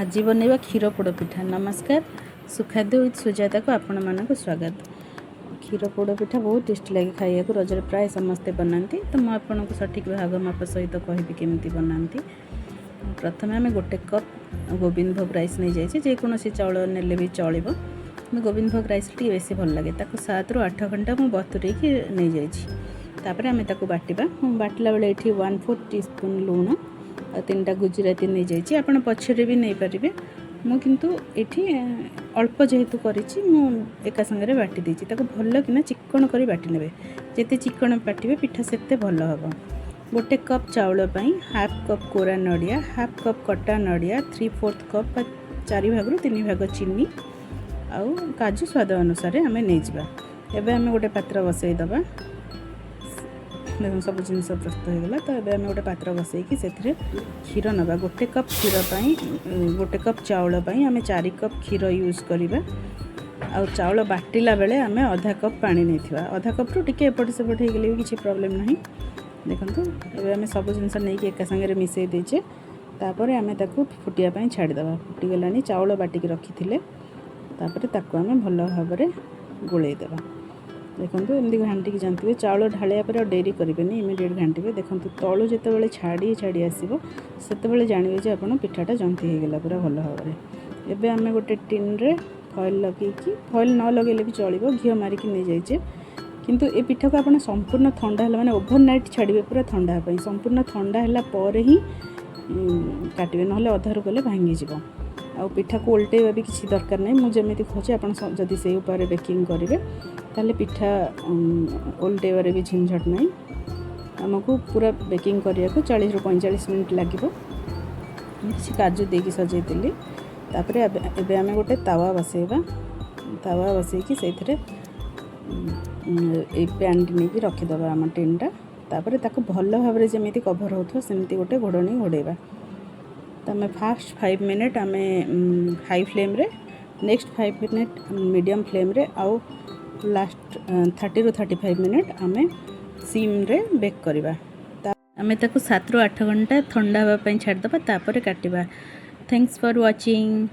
ଆଜି ବନେଇବା କ୍ଷୀର ପୋଡ଼ ପିଠା। ନମସ୍କାର, ସୁଖାଦ୍ୟ ୱିଥ୍ ସୁଜାତାକୁ ଆପଣମାନଙ୍କୁ ସ୍ୱାଗତ। କ୍ଷୀର ପୋଡ଼ ପିଠା ବହୁତ ଟେଷ୍ଟି ଲାଗେ ଖାଇବାକୁ। ରଜରେ ପ୍ରାୟ ସମସ୍ତେ ବନାନ୍ତି। ତ ମୁଁ ଆପଣଙ୍କୁ ସଠିକ୍ ଭାଗ ମାପ ସହିତ କହିବି କେମିତି ବନାନ୍ତି। ପ୍ରଥମେ ଆମେ ଗୋଟେ କପ୍ ଗୋବିନ୍ଦ ଭୋଗ ରାଇସ୍ ନେଇଯାଇଛେ। ଯେକୌଣସି ଚାଉଳ ନେଲେ ବି ଚଳିବ, କିନ୍ତୁ ଗୋବିନ୍ଦ ଭୋଗ ରାଇସ୍ ଟିକେ ବେଶୀ ଭଲ ଲାଗେ। ତାକୁ 7ରୁ 8 ଘଣ୍ଟା ମୁଁ ବତୁରେଇକି ନେଇଯାଇଛି। ତାପରେ ଆମେ ତାକୁ ବାଟିବା। ମୁଁ ବାଟିଲା ବେଳେ ଏଠି 1/4 ଟି ସ୍ପୁନ୍ ଲୁଣ ଆଉ ତିନିଟା ଗୁଜୁରାତି ନେଇଯାଇଛି। ଆପଣ ପଛରେ ବି ନେଇପାରିବେ। ମୁଁ କିନ୍ତୁ ଏଠି ଅଳ୍ପ ଯେହେତୁ କରିଛି, ମୁଁ ଏକା ସାଙ୍ଗରେ ବାଟି ଦେଇଛି। ତାକୁ ଭଲ କିନା ଚିକ୍କଣ କରି ବାଟି ନେବେ। ଯେତେ ଚିକ୍କଣ ବାଟିବେ, ପିଠା ସେତେ ଭଲ ହେବ। ଗୋଟେ କପ୍ ଚାଉଳ ପାଇଁ ହାଫ୍ କପ୍ କୋରା ନଡ଼ିଆ, ହାଫ୍ କପ୍ କଟା ନଡ଼ିଆ, 3/4 କପ୍ ବା ଚାରି ଭାଗରୁ ତିନି ଭାଗ ଚିନି ଆଉ କାଜୁ ସ୍ୱାଦ ଅନୁସାରେ ଆମେ ନେଇଯିବା। ଏବେ ଆମେ ଗୋଟେ ପାତ୍ର ବସେଇ ଦେବା। ଦେଖନ୍ତୁ, ସବୁ ଜିନିଷ ପ୍ରସ୍ତୁତ ହୋଇଗଲା। ତ ଏବେ ଆମେ ଗୋଟେ ପାତ୍ର ବସେଇକି ସେଥିରେ କ୍ଷୀର ନେବା। ଗୋଟେ କପ୍ କ୍ଷୀର ପାଇଁ, ଗୋଟେ କପ୍ ଚାଉଳ ପାଇଁ ଆମେ 4 କପ୍ କ୍ଷୀର ୟୁଜ୍ କରିବା। ଆଉ ଚାଉଳ ବାଟିଲା ବେଳେ ଆମେ ଅଧା କପ୍ ପାଣି ନେଇଥିବା। ଅଧା କପ୍ରୁ ଟିକେ ଏପଟ ସେପଟ ହେଇଗଲେ ବି କିଛି ପ୍ରୋବ୍ଲେମ୍ ନାହିଁ। ଦେଖନ୍ତୁ, ଏବେ ଆମେ ସବୁ ଜିନିଷ ନେଇକି ଏକା ସାଙ୍ଗରେ ମିଶାଇ ଦେଇଛେ। ତାପରେ ଆମେ ତାକୁ ଫୁଟିବା ପାଇଁ ଛାଡ଼ିଦେବା। ଫୁଟିଗଲାଣି। ଚାଉଳ ବାଟିକି ରଖିଥିଲେ, ତାପରେ ତାକୁ ଆମେ ଭଲ ଭାବରେ ଗୋଳେଇ ଦେବା। ଦେଖନ୍ତୁ, ଏମିତି ଘାଣ୍ଟିକି ଜାଣିଥିବେ। ଚାଉଳ ଢାଳିବା ପରେ ଆଉ ଡେରି କରିବେନି, ଇମିଡ଼ିଏଟ୍ ଘାଣ୍ଟିବେ। ଦେଖନ୍ତୁ, ତଳୁ ଯେତେବେଳେ ଛାଡ଼ି ଛାଡ଼ି ଆସିବ, ସେତେବେଳେ ଜାଣିବେ ଯେ ଆପଣ ପିଠାଟା ଜନ୍ତି ହେଇଗଲା ପୁରା ଭଲ ଭାବରେ। ଏବେ ଆମେ ଗୋଟେ ଟିନ୍ରେ ଫଏଲ୍ ଲଗେଇକି, ଫଏଲ୍ ନ ଲଗେଇଲେ ବି ଚଳିବ, ଘିଅ ମାରିକି ନେଇଯାଇଛେ। କିନ୍ତୁ ଏ ପିଠାକୁ ଆପଣ ସମ୍ପୂର୍ଣ୍ଣ ଥଣ୍ଡା ହେଲା, ମାନେ ଓଭର ନାଇଟ୍ ଛାଡ଼ିବେ ପୁରା ଥଣ୍ଡା ହେବା ପାଇଁ। ସମ୍ପୂର୍ଣ୍ଣ ଥଣ୍ଡା ହେଲା ପରେ ହିଁ କାଟିବେ, ନହେଲେ ଅଧାରୁ କଲେ ଭାଙ୍ଗିଯିବ। ଆଉ ପିଠାକୁ ଓଲଟେଇବା ବି କିଛି ଦରକାର ନାହିଁ। ମୁଁ ଯେମିତି କହୁଛି, ଆପଣ ଯଦି ସେଇ ଉପାୟରେ ବେକିଂ କରିବେ, ତାହେଲେ ପିଠା ଓଲଟେଇବାରେ ବି ଝିନଝଟ ନାହିଁ। ଆମକୁ ପୁରା ବେକିଂ କରିବାକୁ 40ରୁ 45 ମିନିଟ୍ ଲାଗିବ। ମୁଁ କିଛି କାଜୁ ଦେଇକି ସଜେଇଥିଲି। ତାପରେ ଏବେ ଆମେ ଗୋଟେ ତାୱା ବସେଇବା। ତାୱା ବସେଇକି ସେଇଥିରେ ଏଇ ପ୍ୟାନ୍ଟି ନେଇକି ରଖିଦେବା, ଆମ ଟିନ୍ଟା। ତାପରେ ତାକୁ ଭଲ ଭାବରେ ଯେମିତି କଭର୍ ହେଉଥିବ, ସେମିତି ଗୋଟେ ଘୋଡ଼ଣୀ ଘୋଡ଼େଇବା। ତ ଆମେ ଫାଷ୍ଟ 5 ମିନିଟ୍ ଆମେ ହାଇ ଫ୍ଲେମ୍ରେ, ନେକ୍ସଟ 5 ମିନିଟ୍ ମିଡ଼ିୟମ୍ ଫ୍ଲେମ୍ରେ ଆଉ ଲାଷ୍ଟ 30ରୁ 35 ମିନିଟ୍ ଆମେ ସିମ୍ରେ ବେକ୍ କରିବା। ଆମେ ତାକୁ 7ରୁ 8 ଘଣ୍ଟା ଥଣ୍ଡା ହେବା ପାଇଁ ଛାଡ଼ିଦେବା, ତାପରେ କାଟିବା। Thanks for watching.